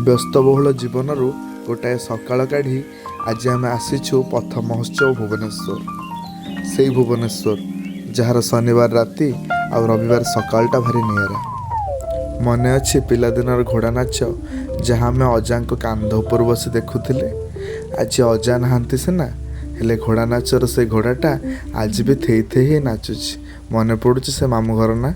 ବ୍ୟସ୍ତବହୁଳ ଜୀବନରୁ ଗୋଟାଏ ସକାଳ କାଢ଼ି ଆଜି ଆମେ ଆସିଛୁ ପଥ ମହୋତ୍ସବ ଭୁବନେଶ୍ୱର। ସେଇ ଭୁବନେଶ୍ୱର ଯାହାର ଶନିବାର ରାତି ଆଉ ରବିବାର ସକାଳଟା ଭାରି ନିଆରା। ମନେ ଅଛି ପିଲାଦିନର ଘୋଡ଼ା ନାଚ, ଯାହା ଆମେ ଅଜାଙ୍କ କାନ୍ଧ ଉପରୁ ବସି ଦେଖୁଥିଲେ? ଆଜି ଅଜା ନାହାନ୍ତି ସିନା, ହେଲେ ଘୋଡ଼ା ନାଚର ସେ ଘୋଡ଼ାଟା ଆଜି ବି ଥେଇ ଥେଇ ହେଇ ନାଚୁଛି। ମନେ ପଡ଼ୁଛି ସେ ମାମୁଁ ଘର ନା?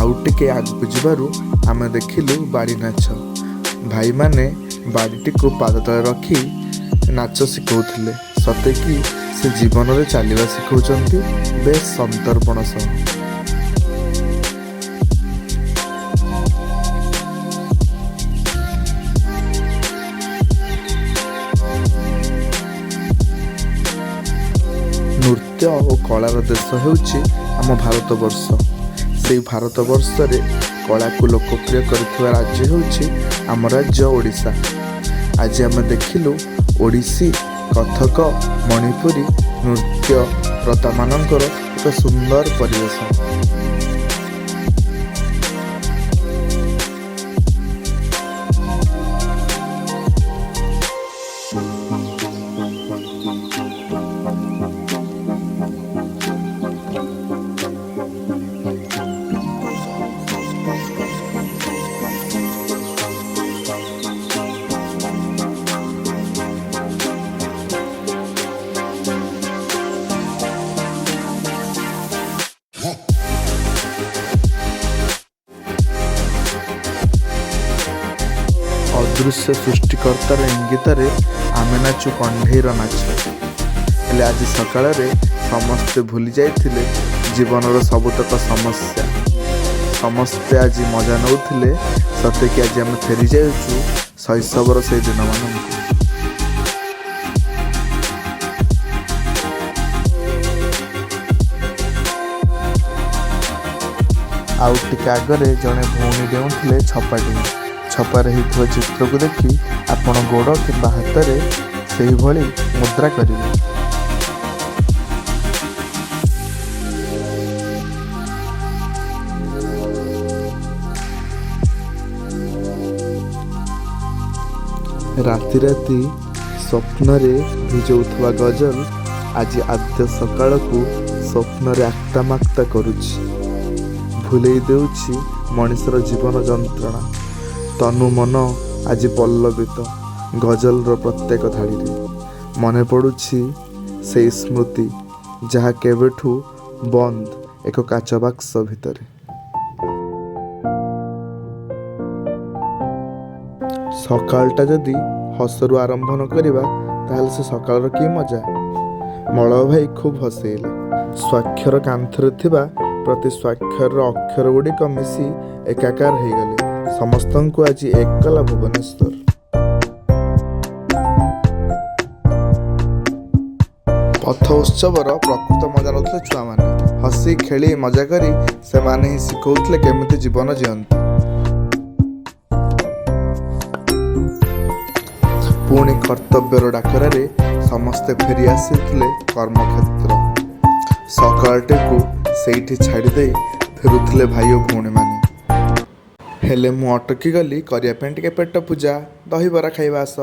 ଆଉ ଟିକେ ଆଗକୁ ଯିବାରୁ ଆମେ ଦେଖିଲୁ ବାଡ଼ି ନାଚ। ଭାଇମାନେ ବାଡ଼ିଟିକୁ ପାଦ ତଳେ ରଖି ନାଚ ଶିଖଉଥିଲେ, ସତେ କି ସେ ଜୀବନରେ ଚାଲିବା ଶିଖଉଛନ୍ତି ବେଶ୍ ସନ୍ତର୍ପଣ ସହ। ନୃତ୍ୟ ଓ କଳାର ଦେଶ ହେଉଛି ଆମ ଭାରତବର୍ଷ। ସେଇ ଭାରତବର୍ଷରେ କଳାକୁ ଲୋକପ୍ରିୟ କରିଥିବା ରାଜ୍ୟ ହେଉଛି ଆମ ରାଜ୍ୟ ଓଡ଼ିଶା। ଆଜି ଆମେ ଦେଖିଲୁ ଓଡ଼ିଶୀ, କଥକ, ମଣିପୁରୀ ନୃତ୍ୟରତାମାନଙ୍କର ଏକ ସୁନ୍ଦର ପରିବେଷଣ। ଅଦୃଶ୍ୟ ସୃଷ୍ଟିକର୍ତ୍ତାର ଇଙ୍ଗିତରେ ଆମେ ନାଚୁ କଣ୍ଢେଇର ନାଚ। ହେଲେ ଆଜି ସକାଳରେ ସମସ୍ତେ ଭୁଲି ଯାଇଥିଲେ ଜୀବନର ସବୁତକ ସମସ୍ୟା। ସମସ୍ତେ ଆଜି ମଜା ନେଉଥିଲେ, ସତେକି ଆଜି ଆମେ ଫେରି ଯାଉଛୁ ଶୈଶବର ସେଇ ଦିନମାନଙ୍କୁ। ଆଉ ଟିକେ ଆଗରେ ଜଣେ ଭଉଣୀ ଡେଉଁଥିଲେ ଛପା ଡିଆଁ। ଛପାରେ ହେଇଥିବା ଚିତ୍ରକୁ ଦେଖି ଆପଣ ଗୋଡ଼ କିମ୍ବା ହାତରେ ସେହିଭଳି ମୁଦ୍ରା କରିବେ। ରାତି ରାତି ସ୍ୱପ୍ନରେ ଭିଜଉଥିବା ଗଜଲ ଆଜି ଆଦ୍ୟ ସକାଳକୁ ସ୍ୱପ୍ନରେ ଆକ୍ତାମାକ୍ତା କରୁଛି, ଭୁଲେଇ ଦେଉଛି ମଣିଷର ଜୀବନ ଯନ୍ତ୍ରଣା। ତନୁ ମନ ଆଜି ପଲ୍ଲବିତ ଗଜଲର ପ୍ରତ୍ୟେକ ଧାଡ଼ିରେ। ମନେ ପଡ଼ୁଛି ସେଇ ସ୍ମୃତି, ଯାହା କେବେଠୁ ବନ୍ଦ ଏକ କାଚ ବାକ୍ସ ଭିତରେ। ସକାଳଟା ଯଦି ହସରୁ ଆରମ୍ଭ ନ କରିବା, ତାହେଲେ ସେ ସକାଳର କି ମଜା? ମଳୟ ଭାଇ ଖୁବ୍ ହସେଇଲେ। ସ୍ୱାକ୍ଷର କାନ୍ଥରେ ଥିବା ପ୍ରତି ସ୍ୱାକ୍ଷରର ଅକ୍ଷରଗୁଡ଼ିକ ମିଶି ଏକାକାର ହେଇଗଲେ। ସମସ୍ତଙ୍କୁ ଆଜି ଏକ କଲା ଭୁବନେଶ୍ୱର। ପଥ ଉତ୍ସବର ପ୍ରକୃତ ମଜା ନେଉଥିଲେ ଛୁଆମାନେ। ହସି ଖେଳି ମଜା କରି ସେମାନେ ହିଁ ଶିଖଉଥିଲେ କେମିତି ଜୀବନ ଜିଅନ୍ତି। ପୁଣି କର୍ତ୍ତବ୍ୟର ଡାକରାରେ ସମସ୍ତେ ଫେରି ଆସିଥିଲେ କର୍ମକ୍ଷେତ୍ର। ସକାଳଟିକୁ ସେଇଠି ଛାଡ଼ିଦେଇ ଫେରୁଥିଲେ ଭାଇ ଓ ଭଉଣୀମାନେ। ହେଲେ ମୁଁ ଅଟକି ଗଲି କରିବା ପାଇଁ ଟିକେ ପେଟ ପୂଜା। ଦହିବରା ଖାଇବା ଆସ।